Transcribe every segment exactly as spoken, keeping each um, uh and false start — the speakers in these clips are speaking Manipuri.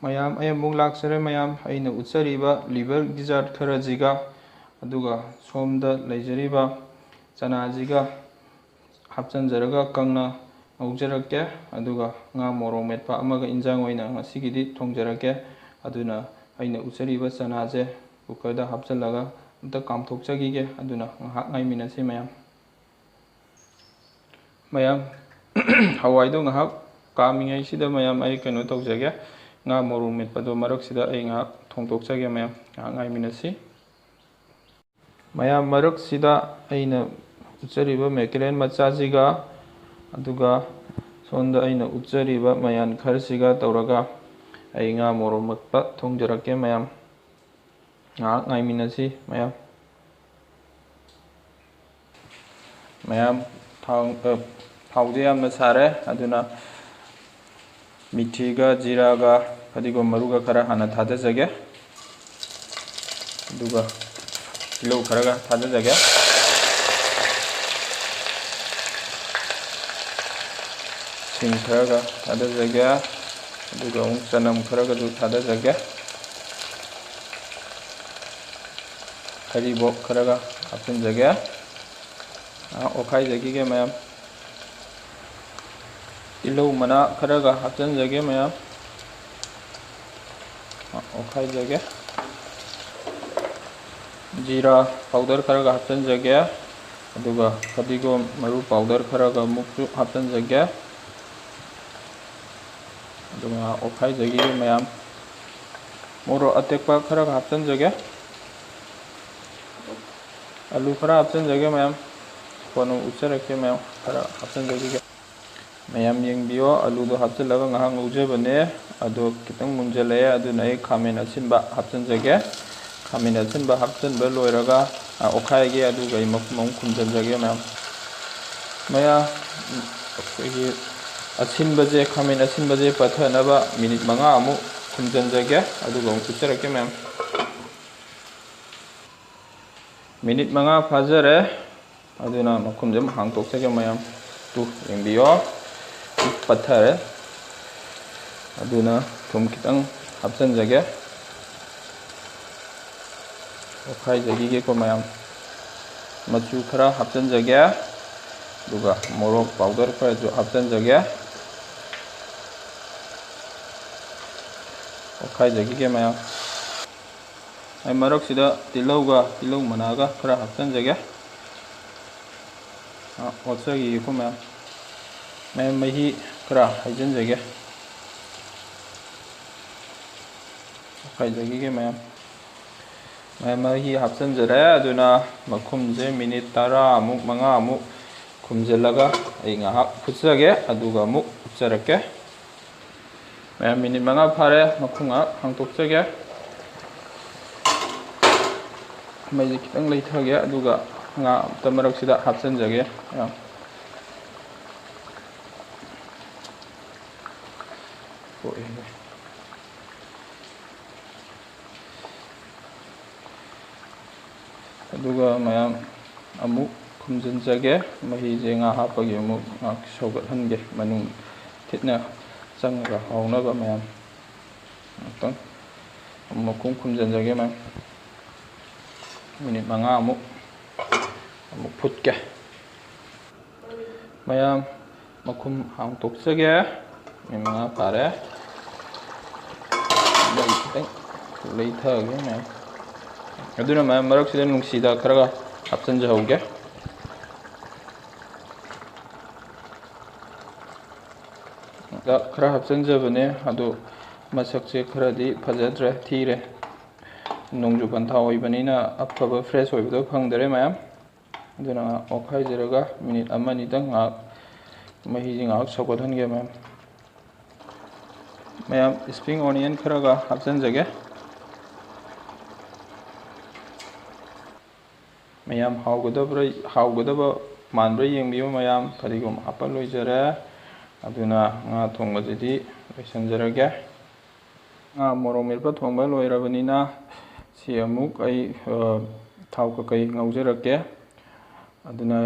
ꯃꯌꯥꯝ, ꯑꯩ ꯑꯃꯨꯛ ꯂꯥꯛꯆꯔꯦ ꯃꯌꯥꯝ꯫ ꯑꯩꯅ ꯎꯠꯆꯔꯤꯕ liver gizzard ꯈꯔꯁꯤꯒ, ꯑꯗꯨꯒ ꯁꯣꯝꯗ ꯂꯩꯖꯔꯤꯕ ꯆꯅꯥꯁꯤꯒ ꯍꯥꯞꯆꯤꯟꯖꯔꯒ ꯀꯪꯅ ꯉꯧꯖꯔꯛꯀꯦ꯫ ꯑꯗꯨꯒ ꯉꯥ ꯃꯣꯔꯣꯛ ꯃꯦꯠꯄ ꯑꯃꯒ ꯏꯟꯖꯥꯡ ꯑꯣꯏꯅ ꯉꯁꯤꯒꯤꯗꯤ ꯊꯣꯡꯖꯔꯛꯀꯦ꯫ ꯑꯗꯨꯅ ꯑꯩꯅ ꯎꯠꯆꯔꯤꯕ ꯆꯅꯥꯁꯦ cookerꯗ ꯍꯥꯞꯆꯤꯜꯂꯒ ꯑꯝꯇ ꯀꯥꯝꯊꯣꯛꯆꯈꯤꯒꯦ꯫ ꯑꯗꯨꯅ ꯉꯥꯏꯍꯥꯛ ꯉꯥꯏꯃꯤꯟꯅꯁꯤ ꯃꯌꯥꯝ꯫ ꯃꯌꯥꯝ, ꯍꯋꯥꯏꯗꯣ ꯉꯥꯏꯍꯥꯛ ꯀꯥꯝꯃꯤꯉꯩꯁꯤꯗ ꯃꯌꯥꯝ, ꯑꯩ ꯀꯩꯅꯣ ꯇꯧꯖꯒꯦ, ꯉꯥ ꯃꯣꯔꯣꯛ ꯃꯦꯠꯄꯗꯣ ꯃꯔꯛꯁꯤꯗ ꯑꯩ ꯉꯥꯏꯍꯥꯛ ꯊꯣꯡꯗꯣꯛꯆꯒꯦ ꯃꯌꯥꯝ, ꯉꯥꯏꯍꯥꯛ ꯉꯥꯏꯃꯤꯟꯅꯁꯤ꯫ ꯃꯌꯥꯝ, ꯃꯔꯛꯁꯤꯗ ꯑꯩꯅ ꯎꯠꯆꯔꯤꯕ ꯃꯦꯀꯔꯦꯜ ꯃꯆꯥꯁꯤꯒ, ꯑꯗꯨꯒ ꯁꯣꯝꯗ ꯑꯩꯅ ꯎꯠꯆꯔꯤꯕ ꯃꯌꯥꯟ ꯈꯔꯁꯤꯒ ꯇꯧꯔꯒ ꯑꯩ ꯉꯥ ꯃꯣꯔꯣꯛ ꯃꯦꯠꯄ ꯊꯣꯡꯖꯔꯛꯀꯦ ꯃꯌꯥꯝ꯫ ꯉꯥꯏꯍꯥꯛ ꯉꯥꯏꯃꯤꯟꯅꯁꯤ ꯃꯌꯥꯝ꯫ ꯃꯌꯥꯝ, ꯊꯥꯎ, ꯑ, ꯊꯥꯎꯁꯦ ꯌꯥꯝꯅ ꯁꯥꯔꯦ, ꯑꯗꯨꯅ ꯃꯤꯊꯤꯒ, ꯖꯤꯔꯥꯒ, ꯐꯗꯤꯒꯣꯝ ꯃꯔꯨꯒ ꯈꯔ ꯍꯥꯟꯅ ꯊꯥꯗꯖꯒꯦ꯫ ꯑꯗꯨꯒ ꯇꯤꯜꯍꯧ ꯈꯔꯒ ꯊꯥꯗꯖꯒꯦ꯫ ꯁꯤꯡ ꯈꯔꯒ ꯊꯥꯗꯖꯒꯦ꯫ ꯑꯗꯨꯒ ꯑꯃꯨꯛ ꯆꯅꯝ ꯈꯔꯒꯁꯨ ꯊꯥꯗꯖꯒꯦ꯫ ꯍꯔꯤꯕꯣꯞ ꯈꯔꯒ ꯍꯥꯞꯆꯤꯟꯖꯒꯦ꯫ ꯉꯥꯏꯍꯥꯛ ꯑꯣꯠꯈꯥꯏꯖꯈꯤꯒꯦ ꯃꯌꯥꯝ꯫ ꯇꯤꯜꯍꯧ ꯃꯅꯥ ꯈꯔꯒ ꯍꯥꯞꯆꯤꯟꯖꯒꯦ ꯃꯌꯥꯝ꯫ ꯉꯥꯏꯍꯥꯛ ꯑꯣꯠꯈꯥꯏꯖꯒꯦ꯫ ꯖꯤꯔꯥ powder ꯈꯔꯒ ꯍꯥꯞꯆꯤꯟꯖꯒꯦ꯫ ꯑꯗꯨꯒ ꯐꯗꯤꯒꯣꯝ ꯃꯔꯨ powder ꯈꯔꯒ ꯑꯃꯨꯛꯁꯨ ꯍꯥꯞꯆꯤꯟꯖꯒꯦ꯫ ꯑꯗꯨꯒ ꯉꯥꯏꯍꯥꯛ ꯑꯣꯠꯈꯥꯏꯖꯈꯤꯒꯦ ꯃꯌꯥꯝ꯫ ꯃꯣꯔꯣꯛ ꯑꯇꯦꯛꯄ ꯈꯔꯒ ꯍꯥꯞꯆꯤꯟꯖꯒꯦ꯫ ꯑꯂꯨ ꯈꯔ ꯍꯥꯞꯆꯤꯟꯖꯒꯦ ꯃꯌꯥꯝ꯫ ꯀꯣꯟꯅ ꯎꯠꯆꯔꯛꯀꯦ ꯃꯌꯥꯝ, ꯈꯔ ꯍꯥꯞꯆꯤꯟꯖꯈꯤꯒꯦ꯫ ꯃꯌꯥꯝ ꯌꯦꯡꯕꯤꯌꯣ, ꯑꯂꯨꯗꯣ ꯍꯥꯞꯆꯤꯜꯂꯒ ꯉꯥꯏꯍꯥꯛ ꯉꯧꯖꯕꯅꯦ꯫ ꯑꯗꯣ ꯈꯤꯇꯪ ꯃꯨꯟꯖꯜꯂꯛꯑꯦ, ꯑꯗꯨꯅ ꯑꯩ ꯈꯥꯃꯦꯟ ꯑꯁꯤꯟꯕ ꯍꯥꯞꯆꯤꯟꯖꯒꯦ꯫ ꯈꯥꯃꯦꯟ ꯑꯁꯤꯟꯕ ꯍꯥꯞꯆꯤꯟꯕ ꯂꯣꯏꯔꯒ, ꯑ, ꯑꯣꯠꯈꯥꯏꯒꯦ, ꯑꯗꯨꯒ ꯑꯩ ꯃꯈꯨꯝ ꯑꯃꯨꯛ ꯈꯨꯝꯖꯤꯟꯖꯒꯦ ꯃꯌꯥꯝ꯫ ꯃꯌꯥꯝ, ꯑꯩꯈꯣꯏꯒꯤ ꯑꯁꯤꯟꯕꯁꯦ, ꯈꯥꯃꯦꯟ ꯑꯁꯤꯟꯕꯁꯦ ꯄꯠꯊꯅꯕ ꯃꯤꯅꯤꯠ ꯃꯉꯥ ꯑꯃꯨꯛ ꯈꯨꯝꯖꯤꯟꯖꯒꯦ, ꯑꯗꯨꯒ ꯑꯃꯨꯛ ꯎꯠꯆꯔꯛꯀꯦ ꯃꯌꯥꯝ꯫ ꯃꯤꯅꯤꯠ ꯃꯉꯥ ꯐꯥꯖꯔꯦ, ꯑꯗꯨꯅ ꯃꯈꯨꯝꯁꯦ ꯑꯃꯨꯛ ꯍꯥꯡꯇꯣꯛꯆꯒꯦ ꯃꯌꯥꯝ꯫ ꯇꯨ, ꯌꯦꯡꯕꯤꯌꯣ, ꯄꯠꯊꯔꯦ꯫ ꯑꯗꯨꯅ ꯊꯨꯝ ꯈꯤꯇꯪ ꯍꯥꯞꯆꯤꯟꯖꯒꯦ꯫ ꯑꯣꯠꯈꯥꯏꯖꯈꯤꯒꯦꯀꯣ ꯃꯌꯥꯝ꯫ ꯃꯆꯨ ꯈꯔ ꯍꯥꯞꯆꯤꯟꯖꯒꯦ꯫ ꯑꯗꯨꯒ ꯃꯣꯔꯣꯛ powder ꯈꯔꯁꯨ ꯍꯥꯞꯆꯤꯟꯖꯒꯦ꯫ ꯑꯣꯠꯈꯥꯏꯖꯈꯤꯒꯦ ꯃꯌꯥꯝ꯫ ꯑꯩ ꯃꯔꯛꯁꯤꯗ ꯇꯤꯜꯍꯧꯒ ꯇꯤꯜꯍꯧ ꯃꯅꯥꯒ ꯈꯔ ꯍꯥꯞꯆꯤꯟꯖꯒꯦ꯫ ꯑ, ꯑꯣꯠꯆꯈꯤꯒꯦꯀꯣ ꯃꯌꯥꯝ꯫ ꯃꯌꯥꯝ ꯃꯍꯤ ꯈꯔ ꯍꯩꯖꯤꯟꯖꯒꯦ꯫ ꯑꯣꯠꯈꯥꯏꯖꯈꯤꯒꯦ ꯃꯌꯥꯝ꯫ ꯃꯌꯥꯝ ꯃꯍꯤ ꯍꯥꯞꯆꯤꯟꯖꯔꯦ꯫ ꯑꯗꯨꯅ ꯃꯈꯨꯝꯁꯦ minute ꯇꯔꯥꯃꯨꯛ, ꯃꯉꯥꯃꯨꯛ ꯈꯨꯝꯖꯤꯜꯂꯒ ꯑꯩ ꯉꯥꯏꯍꯥꯛ ꯐꯨꯠꯆꯒꯦ, ꯑꯗꯨꯒ ꯑꯃꯨꯛ ꯎꯠꯆꯔꯛꯀꯦ꯫ ꯃꯌꯥꯝ, minute ꯃꯉꯥ ꯐꯥꯔꯦ, ꯃꯈꯨꯝ ꯉꯥꯏꯍꯥꯛ ꯍꯥꯡꯇꯣꯛꯆꯒꯦ꯫ ꯃꯩꯁꯦ ꯈꯤꯇꯪ ꯂꯩꯊꯒꯦ, ꯑꯗꯨꯒ ꯉꯥ ꯑꯝꯇ ꯃꯔꯛꯁꯤꯗ ꯍꯥꯞꯆꯤꯟꯖꯒꯦ꯫ ꯃꯌꯥꯝ, ꯊꯣꯛꯑꯦ꯫ ꯑꯗꯨꯒ ꯃꯌꯥꯝ ꯑꯃꯨꯛ ꯈꯨꯝꯖꯤꯟꯖꯒꯦ꯫ ꯃꯍꯤꯁꯦ ꯉꯥ ꯍꯥꯞꯄꯒꯤ ꯑꯃꯨꯛ ꯉꯥꯏꯍꯥꯛ ꯁꯧꯒꯠꯍꯟꯒꯦ, ꯃꯅꯨꯡ ꯊꯤꯠꯅ ꯆꯪꯉꯒ ꯍꯥꯎꯅꯕ꯫ ꯃꯌꯥꯝ, ꯉꯥꯛꯇꯪ ꯑꯃꯨꯛ ꯃꯈꯨꯝ ꯈꯨꯝꯖꯤꯟꯖꯒꯦ ꯃꯌꯥꯝ꯫ Minute ꯃꯉꯥꯃꯨꯛ ꯑꯃꯨꯛ ꯐꯨꯠꯀꯦ꯫ ꯃꯌꯥꯝ, ꯃꯈꯨꯝ ꯍꯥꯡꯇꯣꯛꯆꯒꯦ꯫ Minute ꯃꯉꯥ ꯐꯥꯔꯦ꯫ ꯃꯩ ꯈꯤꯇꯪ ꯂꯩꯊꯒꯦ ꯃꯌꯥꯝ꯫ ꯑꯗꯨꯅ ꯃꯌꯥꯝ, ꯃꯔꯛꯁꯤꯗ ꯅꯨꯡꯁꯤꯗꯥꯛ ꯈꯔꯒ ꯍꯥꯞꯆꯤꯟꯖꯍꯧꯒꯦ꯫ ꯗꯥꯛ ꯈꯔ ꯍꯥꯞꯆꯤꯟꯖꯕꯅꯦ, ꯑꯗꯨ ꯃꯁꯛꯁꯦ ꯈꯔꯗꯤ ꯐꯖꯗ꯭ꯔꯦ, ꯊꯤꯔꯦ꯫ ꯅꯣꯡꯖꯨ ꯄꯟꯊꯥ ꯑꯣꯏꯕꯅꯤꯅ ꯑꯐꯕ fresh ꯑꯣꯏꯕꯗꯣ ꯐꯪꯗꯔꯦ ꯃꯌꯥꯝ꯫ ꯑꯗꯨꯅ ꯉꯥꯏꯍꯥꯛ ꯑꯣꯠꯈꯥꯏꯖꯔꯒ minute ꯑꯃ ꯑꯅꯤꯇꯪ ꯉꯥꯏꯍꯥꯛ ꯃꯍꯤꯁꯤ ꯉꯥꯏꯍꯥꯛ ꯁꯧꯒꯠꯍꯟꯒꯦ ꯃꯌꯥꯝ꯫ ꯃꯌꯥꯝ, spring onion ꯈꯔꯒ ꯍꯥꯞꯆꯤꯟꯖꯒꯦ꯫ ꯃꯌꯥꯝ, ꯍꯥꯎꯒꯗꯕ꯭ꯔꯥ, ꯍꯥꯎꯒꯗꯕ ꯃꯥꯟꯕ꯭ꯔꯥ ꯌꯦꯡꯕꯤꯌꯨ ꯃꯌꯥꯝ꯫ ꯐꯗꯤꯒꯣꯝ ꯍꯥꯞꯄ ꯂꯣꯏꯖꯔꯦ꯫ ꯑꯗꯨꯅ ꯉꯥ ꯊꯣꯡꯕꯁꯤꯗꯤ ꯂꯣꯏꯁꯤꯟꯖꯔꯒꯦ꯫ ꯉꯥ ꯃꯣꯔꯣꯛ ꯃꯦꯠꯄ ꯊꯣꯡꯕ ꯂꯣꯏꯔꯕꯅꯤꯅ ꯁꯤ ꯑꯃꯨꯛ ꯑꯩ, ꯑ, ꯊꯥꯎ ꯀꯀꯩ ꯉꯧꯖꯔꯛꯀꯦ꯫ ꯑꯗꯨꯅ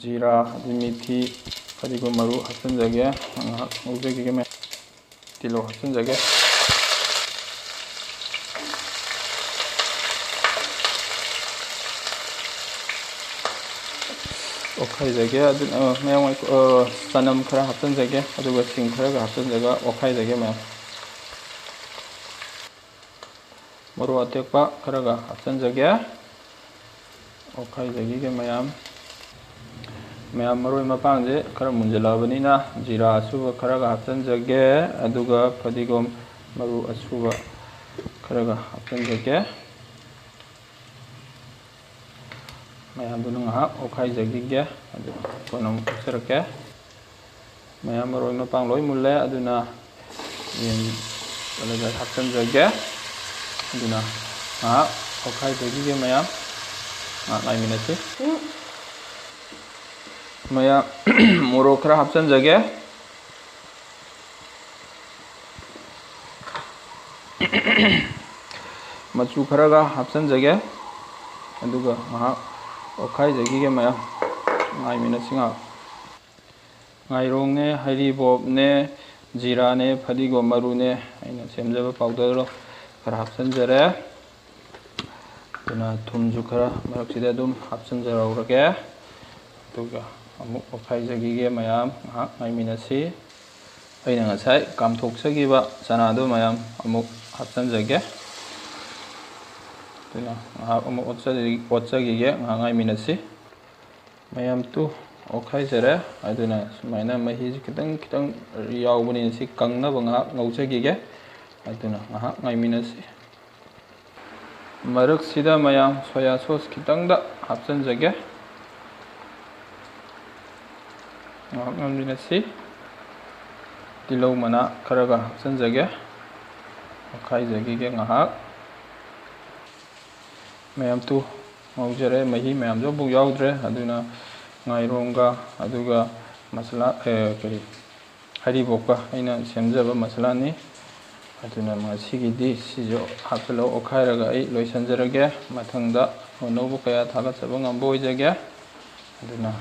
ꯖꯤꯔꯥ, ꯑꯗꯩ ꯃꯤꯊꯤ, ꯐꯗꯤꯒꯣꯝ ꯃꯔꯨ ꯍꯥꯞꯆꯤꯟꯖꯒꯦ꯫ ꯉꯥꯏꯍꯥꯛ ꯉꯧꯖꯈꯤꯒꯦ ꯃꯌꯥꯝ꯫ ꯇꯤꯜꯍꯧ ꯍꯥꯞꯆꯤꯟꯖꯒꯦ꯫ ꯑꯣꯠꯈꯥꯏꯖꯒꯦ꯫ ꯑꯗꯨ, ꯑ, ꯃꯌꯥꯝ, ꯑ, ꯆꯅꯝ ꯈꯔ ꯍꯥꯞꯆꯤꯟꯖꯒꯦ꯫ ꯑꯗꯨꯒ ꯁꯤꯡ ꯈꯔꯒ ꯍꯥꯞꯆꯤꯟꯖꯒ ꯑꯣꯠꯈꯥꯏꯖꯒꯦ ꯃꯌꯥꯝ꯫ ꯃꯔꯣꯛ ꯑꯇꯦꯛꯄ ꯈꯔꯒ ꯍꯥꯞꯆꯤꯟꯖꯒꯦ꯫ ꯑꯣꯠꯈꯥꯏꯖꯈꯤꯒꯦ ꯃꯌꯥꯝ꯫ ꯃꯌꯥꯝ, ꯃꯔꯣꯏ ꯃꯄꯥꯡꯁꯦ ꯈꯔ ꯃꯨꯟꯖꯜꯂꯛꯑꯕꯅꯤꯅ ꯖꯤꯔꯥ ꯑꯁꯨꯕ ꯈꯔꯒ ꯍꯥꯞꯆꯤꯟꯖꯒꯦ, ꯑꯗꯨꯒ ꯐꯗꯤꯒꯣꯝ ꯃꯔꯨ ꯑꯁꯨꯕ ꯈꯔꯒ ꯍꯥꯞꯆꯤꯟꯖꯒꯦ꯫ ꯃꯌꯥꯝꯗꯨꯅ ꯉꯥꯏꯍꯥꯛ ꯑꯣꯠꯈꯥꯏꯖꯈꯤꯒꯦ, ꯑꯗꯨ ꯀꯣꯟꯅ ꯑꯃꯨꯛ ꯑꯣꯠꯆꯔꯛꯀꯦ꯫ ꯃꯌꯥꯝ, ꯃꯔꯣꯏ ꯃꯄꯥꯡ ꯂꯣꯏ ꯃꯨꯜꯂꯦ, ꯑꯗꯨꯅ ꯌꯦꯟ ꯀꯩꯅꯣꯗ ꯍꯥꯞꯆꯤꯟꯖꯒꯦ꯫ ꯑꯗꯨꯅ ꯉꯥꯏꯍꯥꯛ ꯑꯣꯠꯈꯥꯏꯖꯈꯤꯒꯦ ꯃꯌꯥꯝ, ꯉꯥꯏꯍꯥꯛ ꯉꯥꯏꯃꯤꯟꯅꯁꯤ꯫ ꯃꯌꯥꯝ, ꯃꯣꯔꯣꯛ ꯈꯔ ꯍꯥꯞꯆꯤꯟꯖꯒꯦ꯫ ꯃꯆꯨ ꯈꯔꯒ ꯍꯥꯞꯆꯤꯟꯖꯒꯦ, ꯑꯗꯨꯒ ꯉꯥꯏꯍꯥꯛ ꯑꯣꯠꯈꯥꯏꯖꯈꯤꯒꯦ ꯃꯌꯥꯝ, ꯉꯥꯏꯃꯤꯟꯅꯁꯤ ꯉꯥꯏꯍꯥꯛ꯫ ꯉꯥꯏꯔꯣꯡꯅꯦ, ꯍꯩꯔꯤꯕꯣꯞꯅꯦ, ꯖꯤꯔꯥꯅꯦ, ꯐꯗꯤꯒꯣꯝ ꯃꯔꯨꯅꯦ, ꯑꯩꯅ ꯁꯦꯝꯖꯕ ꯄꯥꯎꯗꯔꯗꯣ ꯈꯔ ꯍꯥꯞꯆꯤꯟꯖꯔꯦ꯫ ꯑꯗꯨꯅ ꯊꯨꯝꯁꯨ ꯈꯔ ꯃꯔꯛꯁꯤꯗ ꯑꯗꯨꯝ ꯍꯥꯞꯆꯤꯟꯖꯔꯧꯔꯒꯦ꯫ ꯑꯗꯨꯒ ꯑꯃꯨꯛ ꯑꯣꯠꯈꯥꯏꯖꯈꯤꯒꯦ ꯃꯌꯥꯝ, ꯉꯥꯏꯍꯥꯛ ꯉꯥꯏꯃꯤꯟꯅꯁꯤ꯫ ꯑꯩꯅ ꯉꯁꯥꯏ ꯀꯥꯝꯊꯣꯛꯆꯈꯤꯕ ꯆꯅꯥꯗꯨ ꯃꯌꯥꯝ ꯑꯃꯨꯛ ꯍꯥꯞꯆꯤꯟꯖꯒꯦ꯫ ꯑꯗꯨꯅ ꯉꯥꯏꯍꯥꯛ ꯑꯃꯨꯛ ꯑꯣꯠꯆ-, ꯑꯣꯠꯆꯈꯤꯒꯦ, ꯉꯥꯏꯍꯥꯛ ꯉꯥꯏꯃꯤꯟꯅꯁꯤ꯫ ꯃꯌꯥꯝ, ꯇꯨ ꯑꯣꯠꯈꯥꯏꯖꯔꯦ꯫ ꯑꯗꯨꯅ ꯁꯨꯃꯥꯏꯅ ꯃꯍꯤꯁꯤ ꯈꯤꯇꯪ ꯈꯤꯇꯪ ꯌꯥꯎꯕꯅꯤꯅ ꯁꯤ ꯀꯪꯅꯕ ꯉꯥꯏꯍꯥꯛ ꯉꯧꯖꯈꯤꯒꯦ꯫ ꯑꯗꯨꯅ ꯉꯥꯏꯍꯥꯛ ꯉꯥꯏꯃꯤꯟꯅꯁꯤ꯫ ꯃꯔꯛꯁꯤꯗ ꯃꯌꯥꯝ ꯁꯣꯌꯥ ꯁꯣꯁ ꯈꯤꯇꯪꯗ ꯍꯥꯞꯆꯤꯟꯖꯒꯦ꯫ ꯉꯥꯏꯍꯥꯛ ꯉꯥꯏꯃꯤꯟꯅꯁꯤ꯫ ꯇꯤꯜꯍꯧ ꯃꯅꯥ ꯈꯔꯒ ꯍꯥꯞꯆꯤꯟꯖꯒꯦ꯫ ꯑꯣꯠꯈꯥꯏꯖꯈꯤꯒꯦ ꯉꯥꯏꯍꯥꯛ꯫ ꯃꯌꯥꯝ, ꯇꯨ ꯉꯧꯖꯔꯦ, ꯃꯍꯤ ꯃꯌꯥꯝꯁꯨ ꯑꯃꯐꯥꯎ ꯌꯥꯎꯗ꯭ꯔꯦ꯫ ꯑꯗꯨꯅ ꯉꯥꯏꯔꯣꯡꯒ ꯑꯗꯨꯒ ꯃꯁꯥꯂꯥ, ꯑꯦ, ꯀꯔꯤ, ꯍꯔꯤꯕꯣꯞꯀ ꯑꯩꯅ ꯁꯦꯝꯖꯕ ꯃꯁꯥꯂꯥꯅꯤ꯫ ꯑꯗꯨꯅ ꯉꯁꯤꯒꯤꯗꯤ ꯁꯤꯁꯨ ꯍꯥꯞꯆꯤꯜꯂꯒ ꯑꯣꯠꯈꯥꯏꯔꯒ ꯑꯩ ꯂꯣꯏꯁꯤꯟꯖꯔꯒꯦ꯫ ꯃꯊꯪꯗ ꯑꯅꯧꯕ ꯀꯌꯥ ꯊꯥꯒꯠꯆꯕ ꯉꯝꯕ ꯑꯣꯏꯖꯒꯦ꯫ ꯑꯗꯨꯅ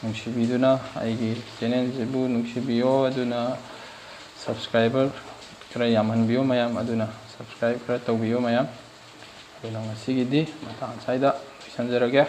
ꯅꯨꯡꯁꯤꯕꯤꯗꯨꯅ ꯑꯩꯒꯤ ꯆꯦꯅꯦꯜꯁꯤꯕꯨ ꯅꯨꯡꯁꯤꯕꯤꯌꯣ꯫ ꯑꯗꯨꯅ Subscriber ꯈꯔ ꯌꯥꯝꯍꯟꯕꯤꯌꯨ ꯃꯌꯥꯝ, ꯑꯗꯨꯅ subscribe ꯈꯔ ꯇꯧꯕꯤꯌꯨ ꯃꯌꯥꯝ꯫ ꯑꯗꯨꯅ ꯉꯁꯤꯒꯤꯗꯤ ꯃꯇꯥꯡ ꯑꯁ꯭ꯋꯥꯏꯗ ꯂꯣꯏꯁꯤꯟꯖꯔꯒꯦ꯫